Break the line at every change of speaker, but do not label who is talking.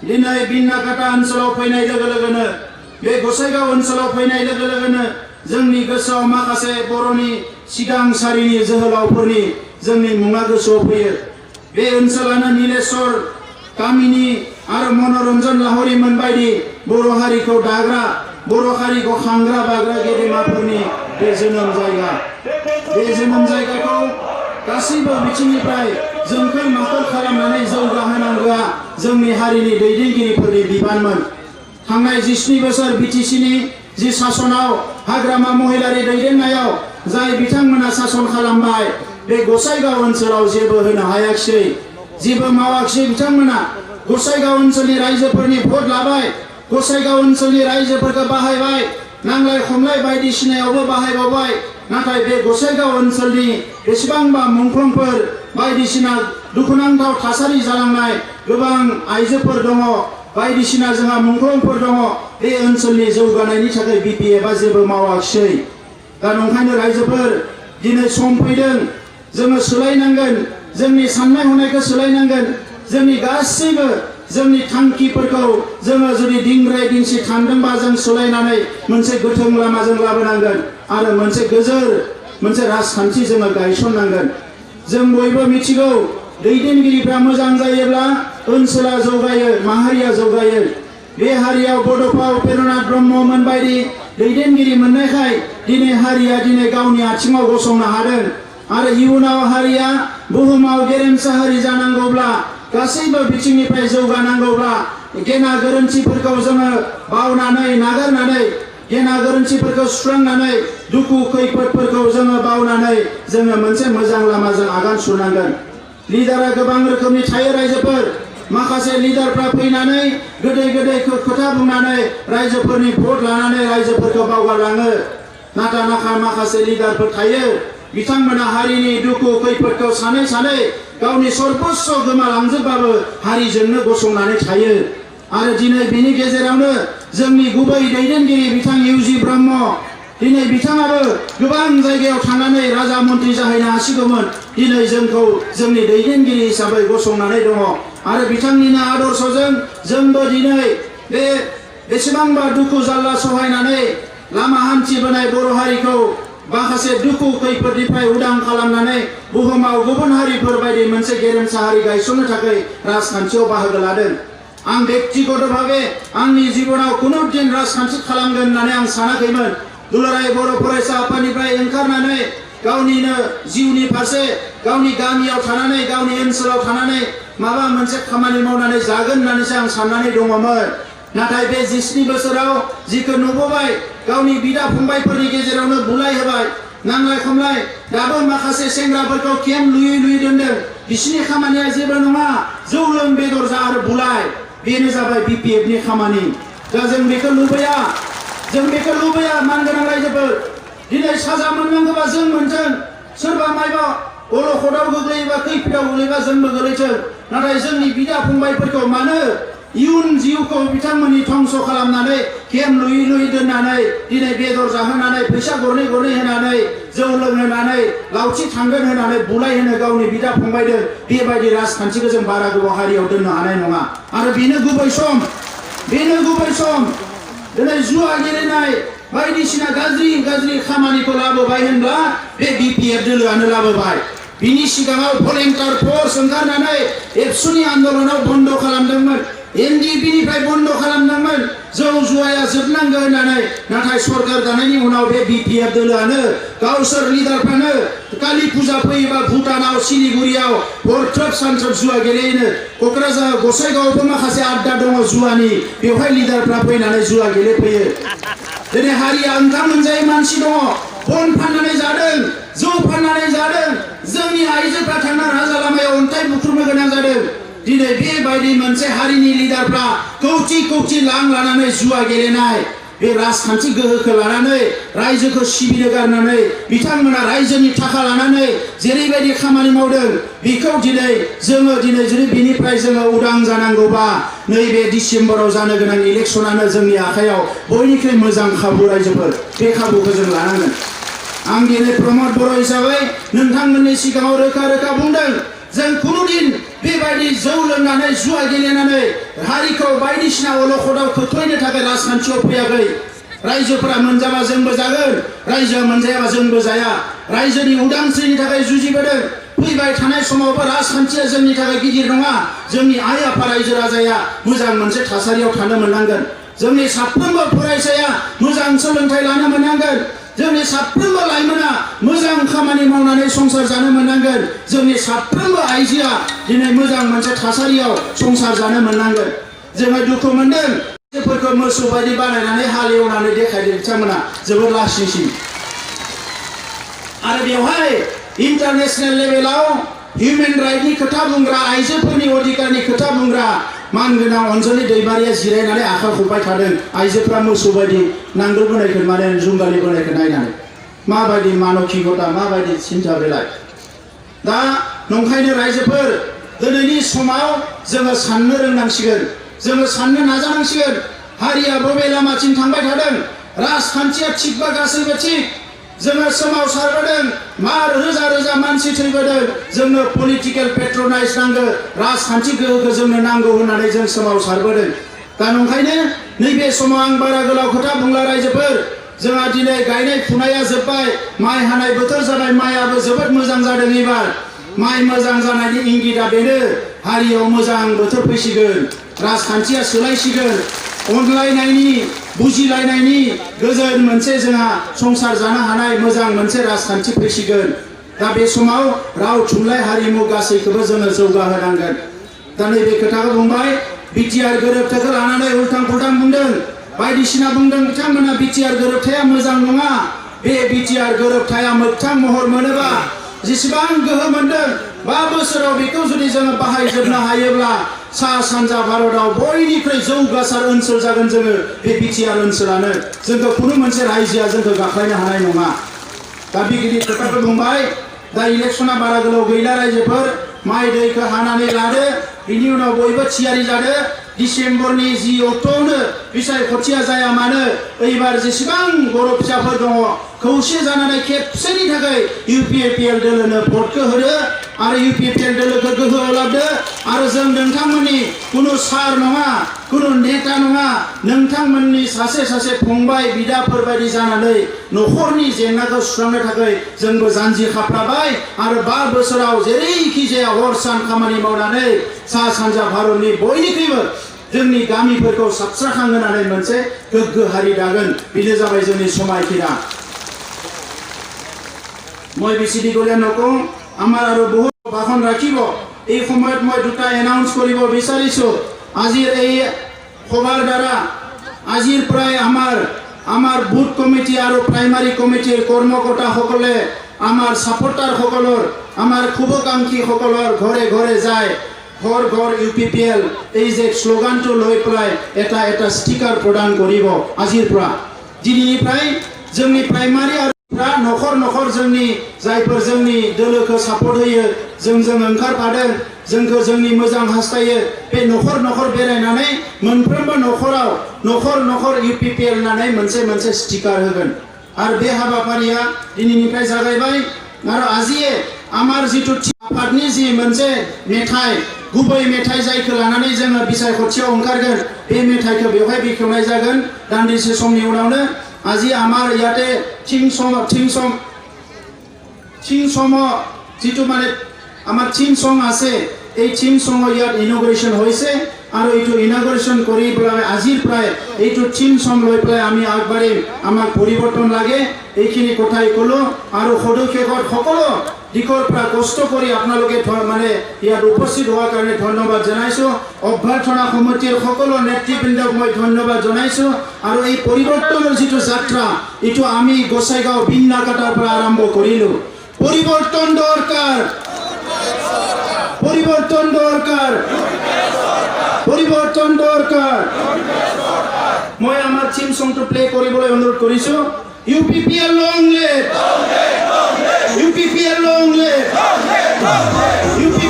दिनै बिन्नाकाटा ओनसोलाव फैनाय लोगो लोगोनो बे गसाइगाव ओनसोलाव फैनाय लोगो लोगोनो जोंनि गोसोआव माखासे बर'नि सिगां सारिनि जोहोलावफोरनि जोंनि मुङा गोसोआव फैयो। बे ओनसोलानो नीलेश्वर कामिनी आरो मनरन्जन लाहिरीमोन बायदि बर' हारिखौ दाग्रा बर' हारिखौ खांग्रा बाग्रा गेदेमाफोरनि बे जोनोम जायगा। बे जोनोम जायगाखौ गासैबो बिथिंनिफ्राय जोंखोल माखोल खालामनानै जौगाहोनांगौआ जोंनि हारिनि दैदेनगिरिफोरनि बिबानमोन। थांनाय 17 बोसोर बिटिसिनि जि सासनाव हाग्रामा महिलारि दैदेननायाव जाय बिथांमोना सासन खालामबाय बे गसाइगाव ओनसोलाव जेबो होनो हायाखिसै, जेबो मावाखिसै बिथांमोना। गसाइगाव ओनसोलनि रायजोफोरनि भट लाबाय, गसाइगाव ओनसोलनि रायजोफोरखौ बाहायबाय, नांलाय खमलाय बायदिसिनायावबो बाहायबावबाय। नाथाय बे गसाइगाव ओनसोलनि बेसेबांबा मुंख्लंफोर बायदिसिना दुखुनांथाव थासारि जालांनाय गोबां आइजोफोर दङ, बायदिसिना जोंहा मुंख्लंफोर दङ। बे ओनसोलनि जौगानायनि थाखाय बिपिएफआ जेबो मावाखिसै। दा नंखायनो रायजोफोर दिनै सम फैदों, जोङो सोलायनांगोन, जोंनि साननाय हनायखौ सोलायनांगोन। जोंनि गासैबो जोंनि थांखिफोरखौ जोङो जुदि दिंग्राय दिंसि थांदोंबा जों सोलायनानै मोनसे गोथों लामाजों लाबोनांगोन आरो मोनसे गोजोर मोनसे राजखान्थि जोङो गायसननांगोन। जों बयबो मिथिगौ दैदेनगिरिफ्रा मोजां जायोब्ला ओनसोला जौगायो, माहारिया जौगायो। बे हारियाव बड'फा उपेन्द्रनाथ ब्रह्ममोन बायदि दैदेनगिरि मोननायखाय दिनै हारिया दिनै गावनि आथिङाव गसंनो हादों। आरो इयुनाव हारिया बुहुमाव गेरेमसा हारि जानांगौब्ला, गासैबो बिथिंनिफ्राय जौगानांगौब्ला गेना गोरोन्थिफोरखौ जोङो बावनानै नागारनानै, गेना गोरोन्थिफोरखौ सुस्रांनानै, दुखु खैफोदफोरखौ जोङो बावनानै जोङो मोनसे मोजां लामाजों आगान सुरनांगोन। लिडारा गोबां रोखोमनि थायो रायजोफोर। माखासे लिडारफ्रा फैनानै गोदै गोदै खोथा बुंनानै रायजोफोरनि भट लानानै रायजोफोरखौ बावगारलाङो। नाथाय माखासे लिडारफोर थायो, बिथांमोना हारिनि दुखु खैफोदखौ सानै सानै गावनि सर्बस्व गोमालांजोबबाबो हारिजोंनो गसंनानै थायो। आरो दिनै बिनि गेजेरावनो जोंनि गुबै दैदेनगिरि बिथां इउजि ब्रह्म, दिनै बिथाङाबो गोबां जायगायाव थांनानै राजा मन्त्रि जाहैनो हासिगौमोन। दिनै जोंखौ जोंनि दैदेनगिरि हिसाबै गसंनानै दङ। आरो बिथांनिनो आदर्शजों जोंबो दिनै बे बेसेबांबा दुखु जारला सहायनानै लामा हान्थिबोनाय बर' हारिखौ माखासे दुखु खैफोदनिफ्राय उदां खालामनानै बुहुमाव गुबुन हारिफोर बायदि मोनसे गेरेमसा हारि गायसननो थाखाय राजखान्थियाव बाहागो लादों। आं बेक्तिगतभावे आंनि जिबनाव खुनु दिन राजखान्थि खालामगोन होननानै आं सानाखैमोन। दुलाराय बर' फरायसा आफादनिफ्राय ओंखारनानै गावनिनो जिउनि फारसे गावनि गामियाव थानानै, गावनि ओनसोलाव थानानै माबा मोनसे खामानि मावनानै जागोन होननानैसो आं साननानै दङमोन। नाथाय बे 17 बोसोराव जिखौ नुबोबाय, गावनि बिदा फंबायफोरनि गेजेरावनो बुलाय होबाय, नांलाय खमलाय, दाबो माखासे सेंग्राफोरखौ केम्प लुयै दोनदों। बिसिनि खामानिया जेबो नङा, जौ लों बेदर जा आरो बुलाय, बेनो जाबाय बिपिएफनि खामानि। दा जों बेखौ लुबैया, जों बेखौ लुबैया मानगोनां रायजोफोर। दिनै साजा मोननांगौबा जों मोनथों, सोरबा मायबा अलखदाव गोग्लैयोबा खैफोदाव गोग्लैबा जोंबो गोलैथों। नाथाय जोंनि बिदा फंबायफोरखौ मानो इयुन जिउखौ बिथांमोननि धंस खालामनानै केम्प लुयै दोननानै दिनै बेदर जाहोनानै, फैसा गरनै गरनै होनानै, जौ लोंहोनानै, लावथि थांगोन होनानै बुलाय होनो गावनि बिदा फंबायदों। बेबायदि राजखान्थिखौ जों बारा गोबाव हारियाव दोननो हानाय नङा। आरो बेनो गुबै सम, बेनो गुबै सम। दिनै जुवा गेलेनाय बायदिसिना गाज्रि खामानिखौ लाबोबाय होनब्ला बे बिपिएफ दोलोआनो लाबोबाय। बिनि सिगाङाव भलेन्टियार फर्स ओंखारनानै एबसुनि आन्दोलनाव बन्द खालामदोंमोन, एनडिएफबिनिफ्राय बन्द खालामदोंमोन, जौ जुवाया जोबनांगौ होननानै। नाथाय सरकार दानायनि उनाव बे बिपिएफ दोलोआनो गावसोर लिडारफ्रानो कालि फुजा फैयोबा भुटानाव सिलिगुरियाव हरथ्रोब सानथ्रोब जुवा गेलेयोनो। क'क्राझार गसाइगावआवबो माखासे आड्डा दङ जुवानि, बेवहाय लिडारफ्रा फैनानै जुवा गेलेफैयो। दिनै हारिया ओंखाम मोनजायै मानसि दङ, बन फाननानै जादों, जौ फाननानै जादों। जोंनि आइजोफ्रा थांना राजा लामायाव अन्थाइ बुख्रुबनो गोनां जादों। दिनै बेबायदि मोनसे हारिनि लिडारफ्रा कौटि लां लानानै जुवा गेलेनाय, बे राजखान्थि गोहोखौ लानानै रायजोखौ सिबिनो गारनानै बिथांमोना रायजोनि थाखा लानानै जेरैबायदि खामानि मावदों, बेखौ जोङो जुदि बेनिफ्राय जोङो उदां जानांगौबा नैबे डिसेम्बराव जानो गोनां इलेक्सनानो जोंनि आखायाव बयनिख्रुइ मोजां खाबु। रायजोफोर बे खाबुखौ जों लानांगोन। आं दिनै प्रमद बर' हिसाबै नोंथांमोननि सिगाङाव रोखा बुंदों, जों खुनु दिन बेबायदि जौ लोंनानै जुवा गेलेनानै हारिखौ बायदिसिना अलखदाव खोख्लैनो थाखाय राजखान्थियाव फैयाखै। रायजोफोरा मोनजाबा जोंबो जागोन, रायजोआ मोनजायाबा जोंबो जाया। रायजोनि उदांस्रिनि थाखाय जुजिबोदों। फैबाय थानाय समावबो राजखान्थिया जोंनि थाखाय गिदिर नङा। जोंनि आइ आफा रायजो राजाया मोजां मोनसे थासारियाव थानो मोननांगोन। जोंनि साफ्रोमबो फरायसाया मोजां सोलोंथाइ लानो मोननांगोन। जोंनि साफ्रोमबो लाइमोना मोजां खामानि मावनानै संसार जानो मोननांगोन। जोंनि साफ्रोमबो आइजोआ दिनै मोजां मोनसे थासारियाव संसार जानो मोननांगोन। जोङो दुखु मोनदों आइजोफोरखौ मोसौ बायदि बानायनानै हालेवनानै देखायदों बिथांमोना जोबोद लासिंसिं। आरो बेवहाय इन्टारनेशनेल लेभेलाव हिउमेन राइटनि खोथा बुंग्रा, आइजोफोरनि अधिकारनि खोथा बुंग्रा मानगोनां अनजलि दैमारिया जिरायनानै आखाइ खबबाय थादों। आइजोफ्रा मोसौ बायदि नांगोल बोनायखौ माने जुंगालि बोनायखौ नायनानै माबायदि मानसिकता, माबायदि सिन्था बेलाय। दा नंखायनो रायजोफोर दिनैनि समाव जोङो साननो रोंनांसिगोन, जोङो साननो नाजानांसिगोन। हारिया बबे लामाथिं थांबाय थादों? राजखान्थिया थिगबा गासैबो थिग। जोङो सोमावसारबोदों, मा रोजा रोजा मानसि थैबोदों। जोंनो पलिटिकेल पेट्रनाइज नांगौ, राजखान्थि गोहोखौ जोंनो नांगौ होननानै जों सोमावसारबोदों। दा नंखायनो नैबे समाव आं बारा गोलाव खोथा बुंला रायजोफोर। जोंहा दिनै गायनाय फुनाया जोब्बाय, माइ हानाय बोथोर जाबाय। माइआबो जोबोद मोजां जादों एबार। माइ मोजां जानायनि इंगितआ बेनो हारियाव मोजां बोथोर फैसिगोन, राजखान्थिया सोलायसिगोन, अनलायनायनि, बुजिलायनायनि गोजोन मोनसे जोंहा संसार जानो हानाय मोजां मोनसे राजखान्थि फैसिगोन। दा बे समाव राव थुनलाइ हारिमु गासैखौबो जोङो जौगाहोनांगोन। दा नैबे खोथाखौ बुंबाय, बिटिआर गोरोबथाखौ लानानै उल्थां फाल्थां बुंदों, बायदिसिना बुंदों बिथांमोना। बिटिआर गोरोबथाया मोजां नङा। बे बिटिआर गोरोबथाया मोगथां महर मोनोबा जेसेबां गोहो मोनदों 5 बोसोराव बेखौ जुदि जोङो बाहायजोबनो हायोब्ला सा सानजा भारतआव बयनिख्रुइ जौगासार ओनसोल जागोन जोङो। बे बिटिआर ओनसोलानो जोंखौ खुनु मोनसे रायजोआ जोंखौ गाख्लायनो हानाय नङा। दा बे गिदिर खोथाखौ बुंबाय। दा इलेक्सना बारा गोलाव गैला रायजोफोर। माइ दैखौ हानानै लादो, बिनि उनाव बयबो थियारि जादो। डिसेम्बरनि 10 अक्ट'आवनो बिसायख'थिया जाया मानो एबार जेसेबां बर' फिसाफोर दङ खौसे जानानै खेबसेनि थाखाय इउपिएपिएल दोलोनो भटखौ होदो आरो इउपिएपिएल दोलोखौ गोहोआव लाबोदो। आरो जों नोंथांमोननि खुनु सार नङा, खुनु नेता नङा, नोंथांमोननि सासे सासे फंबाय बिदाफोर बायदि जानानै न'खरनि जेंनाखौ सुस्रांनो थाखाय जोंबो जानजि खाफ्राबाय। आरो 5 बोसोराव जेरैखि जाया हर सान खामानि मावनानै सा सानजा भारतनि बयनिख्रुइबो जोंनि गामिफोरखौ साबस्राखांहोनानै मोनसे गोग्गो हारि दागोन। बेनो जाबाय जोंनि समायखिरा। মই বেছি দীঘলীয়া নকওঁ, আমাৰ আৰু বহুত ভাষণ ৰাখিব। এই সময়ত মই দুটা এনাউন্স কৰিব বিচাৰিছোঁ। আজিৰ এই সভাৰ দ্বাৰা আজিৰ পৰাই আমাৰ বুথ কমিটি আৰু প্ৰাইমাৰী কমিটিৰ কৰ্মকৰ্তাসকলে আমাৰ ছাপোৰ্টাৰসকলৰ, আমাৰ শুভাকাংক্ষীসকলৰ ঘৰে ঘৰে যায় ঘৰ ঘৰ ইউপিপিএল এই যে শ্লোগানটো লৈ পেলাই এটা এটা ষ্টিকাৰ প্ৰদান কৰিব। আজিৰ পৰা দিনनिफ्राय जोंनि प्राइमारी आरो नखर नखर जोंनि जायफोर जोंनि दोलोखौ सापर्ट होयो, जोंजों ओंखारफादों, जोंखौ जोंनि मोजां हास्थायो, बे नखर नखर बेरायनानै मोनफ्रोमबो नखराव नखर नखर इउपिपिएल होननानै मोनसे मोनसे स्टिकार होगोन। आरो बे हाबाफारिया दिनैनिफ्राय जागायबाय। आरो आजिए आमार जिथु आफादनि जि मोनसे मेथाइ, गुबै मेथाइ जायखौ लानानै जोङो बिसायख'थियाव ओंखारगोन, बे मेथाइखौ बेवहाय बेखेवनाय जागोन दान्दिसे समनि उनावनो। আজি আমাৰ ইয়াতে থিম সং যিটো মানে আমাৰ থিম সং আছে, এই থিম সঙৰ ইয়াত ইনগ্ৰেশ্যন হৈছে। আৰু এইটো ইনগ্ৰেশ্যন কৰি পেলাই আজিৰ প্ৰায় এইটো থিম সং লৈ পেলাই আমি আগবাঢ়িম। আমাক পৰিৱৰ্তন লাগে, এইখিনি কথাই ক'লোঁ। আৰু সদস্যসকল সকলো দিশৰ পৰা কষ্ট কৰি আপোনালোকে মানে ইয়াত উপস্থিত হোৱাৰ কাৰণে ধন্যবাদ জনাইছোঁ। অভ্যৰ্থনা সমিতিৰ সকলো নেতৃবৃন্দক মই ধন্যবাদ জনাইছোঁ। আৰু এই পৰিৱৰ্তনৰ যিটো যাত্ৰা, এইটো আমি গোসাইগাঁও বিন্নাকাটাৰ পৰা আৰম্ভ কৰিলোঁ। পৰিৱৰ্তন দৰকাৰ, পৰিৱৰ্তন দৰকাৰ, পৰিৱৰ্তন দৰকাৰ। মই আমাৰ থিম সংটো প্লে কৰিবলৈ অনুৰোধ কৰিছোঁ। UPPL long live, UPPL long live, UP